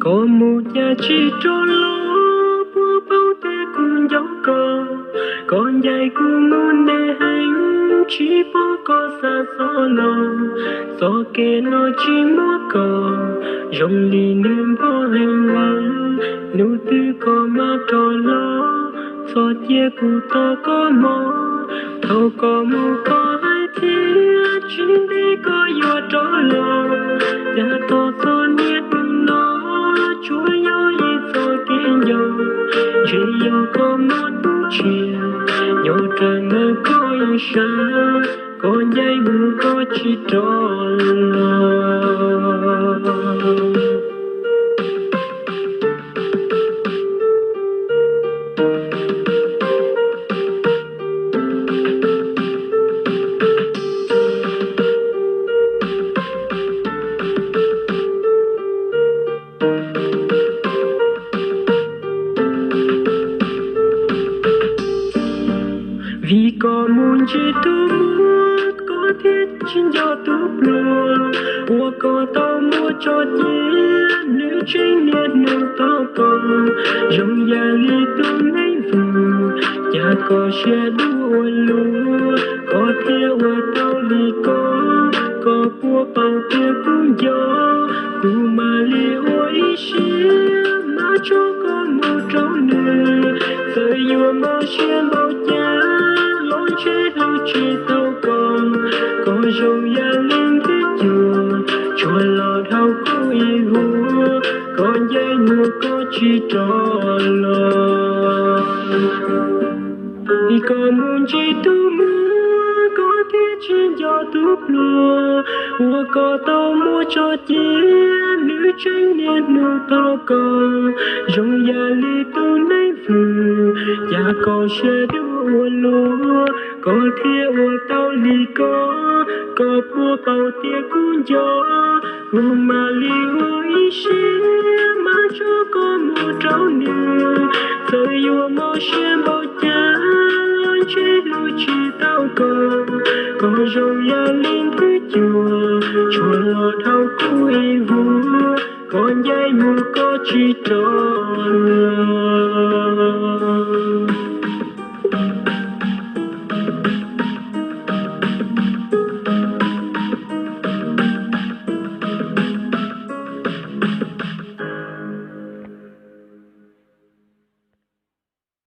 Koj mus cas tsis rov los, puas paub tias kuv nco koj. Koj ncaim kuv mus ntev heev, tsis pom koj xa xov los. Txoj kev no tsis muaj koj, zoo li nws npog heev lawm. Hnub twg koj mam rov los, txhob cia kuv tos koj mog. Thaum koj mus koj hais tias tsib ntev koj yuav rov los, cas tos txog niaj hnub no tsuas yog ib txoj kev nco. Ntshe yog koj muaj tus tshiab, nyob rawv ntawm koj ib sab, koj ncaim mus koj tsis rov los. Vim koj mus ntsib tus muam, koj thiaj tsis nco tus pluag uas koj tau muab tso cia, nws tseem niaj hnub tos koj zoo yam li tus neeg vwm. Cas koj siab dub ua luaj, koj thiaj ua tau li ko, koj puas paub tias kuv nco. Kuv mam li ua ib siab, mam tso koj mus rau nws. Txawm yuav mob siab npaum cas los ntshe hlub tsis tau koj. Koj zoo yam li nthwv cuag, tsuas los dhau kuv ib vuag, koj ncaim mus koj tsis rov los. Vim koj mus ntsib tus muam, koj thiaj tsis nco tus pluag uas koj tau muab tso cia, nws tseem niaj hnub tos koj zoo yam li tus neeg vwm. Cas koj siab dub ua luaj, koj thiaj ua tau li ko, koj puas paub tias kuv nco. Kuv mam li ua ib siab, mam tso koj mus rau nws. Txawm yuav mob siab npaum cas los ntshe hlub tsis tau koj. Koj zoo yam li nthwv cuag, tsuas los dhau kuv ib vuag, koj ncaim mus koj tsis rov los.